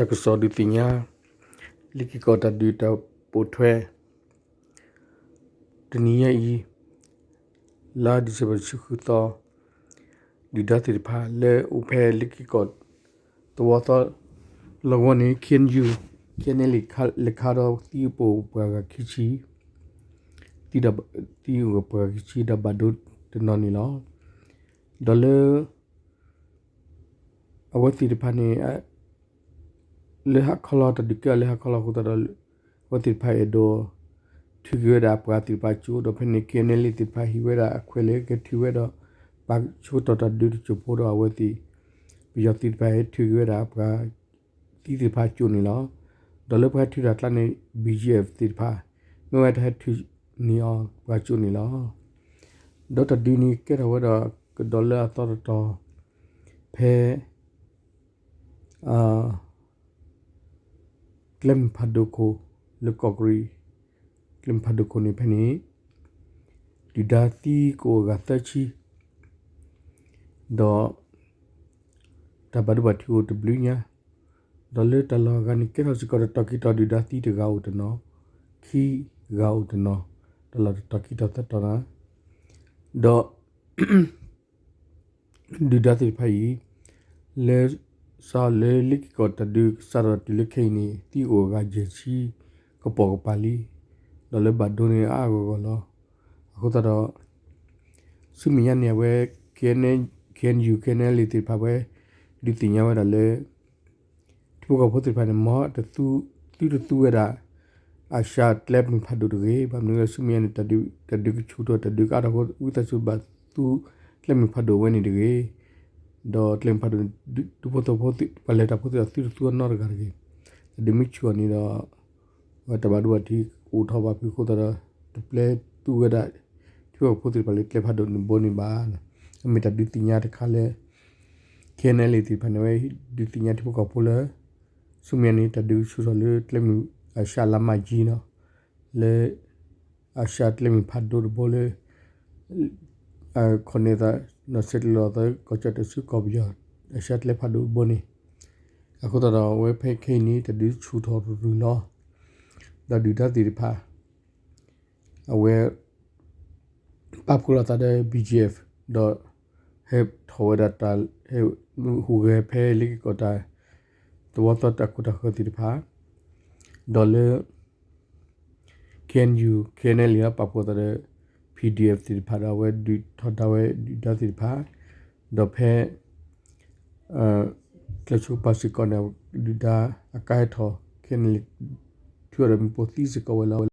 တၢ်ကစီၣ်ဒုးသ့ၣ်ညါ လ့ၣ်က့ၤကီၢ်တၢ်ဒုးတၢ်ပိာ်ထွဲ တနံၤညါအံၤ လါ December တဆံဃုသီ ဒုၣ်ဒါသ့ၣ်တဖၣ်လၢအိၣ်ဖဲလ့ၣ်က့ၤကီၢ် သဝီသီလီၢ်ကဝီၤန့ၣ် ခ့ၣ်အဲၣ်ယူၣ် ခ့ၣ်အဲၣ်အဲၣ် လဲၤခးဒီးသံအိၣ်ပှၤဂၤခံဆံ သံဒီး သံအိၣ်ပှၤဂၤခံဆံဒီးဘၣ်ဒိတနီၤန့ၣ်လီၤ. ဒီးလၢ အဝဲသ့ၣ်တဖၣ်န့ၣ် လၢဟါခီလီၤ တၢ်ဒုးကဲထီၣ်လၢဟါခီလီၤအဃိသတးဒီး အဝဲသ့ၣ်တဖၣ်အဲၣ်ဒိး ထုးက့ၤဝဲဒၣ်အပှၤသ့ၣ်တဖၣ်ကၠိ ဒီးဖဲန့ၣ် ခ့ၣ်အဲၣ်အဲၣ် သ့ၣ်တဖၣ်ဟံးဝဲဒၣ်အခွဲးလၢကထုးဝဲဒီး ပာ်ဆှိးတီၤတၢ်ဒုးတစိၢ်ဖိဒီးအဝဲသ့ၣ် ပယီၤသ့ၣ်တဖၣ်ဟဲထုးက့ၤဝဲဒၣ်အပှၤသံသ့ၣ်တဖၣ်ကၠိန့ၣ်လီၤ. ဒီးလၢပှၤထုးတၢ်ကျါန့ၣ် ဘံၣ်ကၠံၣ်အ့ၣ် သ့ၣ်တဖၣ် မ့ၢ်ဝဲတၢ်ဟဲထုးန့ၢ်အီၤပှၤကၠိန့ၣ်လီၤ. ဒီးတၢ်ဒုးန့ၣ်ကဲထီၣ်ဝဲဒီးကဒီးလၢအသီတတီၤ ဖဲ ကျဲမုၢ်ဖးဒိၣ်ခိၣ် လၢကီၢ်ကရံၣ် ကျဲမုၢ်ဖးဒိၣ်ခိၣ်န့ၣ်ဖဲန့ၣ် ဒုၣ်ဒါသံကအိၣ်အဂၤသၢဆံ ဒီး တၢ်ဘၣ်ဒိဘၣ်ထံးအိၣ်တဘျုးညါ ဒီးလၢတၢ်လီၢ်အဂၤန့ၣ် ကဲထီၣ်စ့ၢ်ကီးတၢ်တီၢ်ကံၢ်တီၢ်ဒုၣ်ဒါသံတဂၤအိၣ်တနီၤ ခံဂၤအိၣ်တနီၤ တၢ်လီၢ်တတီၢ်ကံၢ်တီၢ်သၢတီၤန့ၣ် ဒီး ဒုၣ်ဒါသ့ၣ်တဖၣ်အံၤ လၢ စးလၢလ့ၣ်က့ၤကီၢ်တၢ်ဒုးစးထီၣ်တုၤလၢခဲအံၤန့ၣ် သံအိၣ်အဂၤယဲၢ်ဆံ ကပိာ်ကပၤလံ ဒီးလၢဘၣ်ဒိန့ၣ်အါအါဂီၢ်ဂီၢ်လီၤ. အဃိသတးဒီး ဆူမဲာ်ညါန့ၣ် အဝဲ ခ့ၣ်အဲၣ်ယူၣ် ခ့ၣ်အဲၣ်အဲၣ် သ့ၣ်တဖၣ်ဝဲ ဒုးသ့ၣ်ညါဝဲဒၣ်လၢ ထံဖိကီၢ်ဖိသ့ၣ်တဖၣ်န့ၣ် မ်တသု သုတသူဝဲဒၣ် အၡါကျဲမုၢ်ဖးဒိၣ်တဂ့ၤ. ဘၣ်မနုၤလၢဆူမဲာ်ညါန့ၣ် တၢ်ဒုးကဆူၣ်ထီၣ် တၢ်ဒုးကအါထီၣ်အဃိ ဝံသးစူၤဘၣ်သူ ကျဲမုၢ်ဖးဒိၣ်ဝဲန့ၣ်တဂ့ၤ. ဒီးကျဲမုၢ်ဖးဒိၣ်န့ၣ် ဒူဖိသဝီဖိ ပှၤလဲၤတၢ်ဖိသ့ၣ်တဖၣ်သုတသူအနီတဂၤတဂ့ၤ. တၢ်ဒုးမ့ၢ်ဆူၣ်အီၤန့ၣ်ဒီး အဝဲတၢ်ဘၣ်ဒိဘၣ်ထံးအိၣ်ထီၣ်ဘၣ်ဖုးအဃိသတးဒီး တပျဲသူဝဲဒၣ် ထံဖိကီၢ်ဖိသ့ၣ်တဖၣ်လၢကျဲဖးဒိၣ်န့ၣ်ဘိန့ၣ်ဘၣ်. အမ့ၢ်တၢ်ဒုးသ့ၣ်ညါတခါလၢ ခ့ၣ်အဲၣ်အဲၣ် သ့ၣ်တဖၣ်န့ၣ် အဝဲဒုးသ့ၣ်ညါထံဖိကီၢ်ဖိလၢ ဆူမဲာ်ညါန့ၣ် တၢ်ဒုးကဆူၣ်ထီၣ်လၢကျဲမုၢ်အၡါလါမးကၠံနီၤ လၢ အၡါကျဲမုၢ်ဖးဒိၣ်တဘိလၢ ခီၣ်န့ၢ်သး နီၢ်ဆဲးတလီၤသး ကီၢ်ကၠီၣ်တဲၣ်ဆူကီၢ်ပယီၤ အၡါကျဲဖးဒိၣ်တဘိန့ၣ် အဃိသတးဒီး အဝဲဖဲခဲအံၤန့ၣ် တၢ်ဒုးဆူၣ်ထီၣ်ရုၢ်ရုၢ်လီၤ. ဒီးဒုၣ်ဒါသ့ၣ်တဖၣ် အဝဲ ပာ်ဖှိၣ်လိာ်သးဒီး ဘံၣ်ကၠံၣ်အ့ၣ် ဒီး ဟဲထီၣ်ဝဲဒၣ်တၢ် ဟဲဟူးဂဲၤဖဲလ့ၣ်က့ၤကီၢ်တၢ် သဝီသီတၢ်ခိတၢ်ဃၢၤသ့ၣ်တဖၣ် ဒီးလၢ ခ့ၣ်အဲၣ်ယူၣ် ခ့ၣ်အဲၣ်အဲၣ် ပာ်ဖှိၣ်သးဒီး ပီၣ်ဒီအ့ၣ် သ့ၣ်တဖၣ်ဒီး အဝဲဒုးထီဒါဝဲဒုၣ်ဒါသ့ၣ်တဖၣ် ဒီးဖဲ ကျဲဆိပာ်စ့ၢ်ကီးန့ၣ် ဒုၣ်ဒါအကါဟဲထီၣ် ခဲအံၤန့ၣ် ထုးအီၤဒီးမ့ၣ်ပိၢ်သံစ့ၢ်ကီးဝဲလီၤ.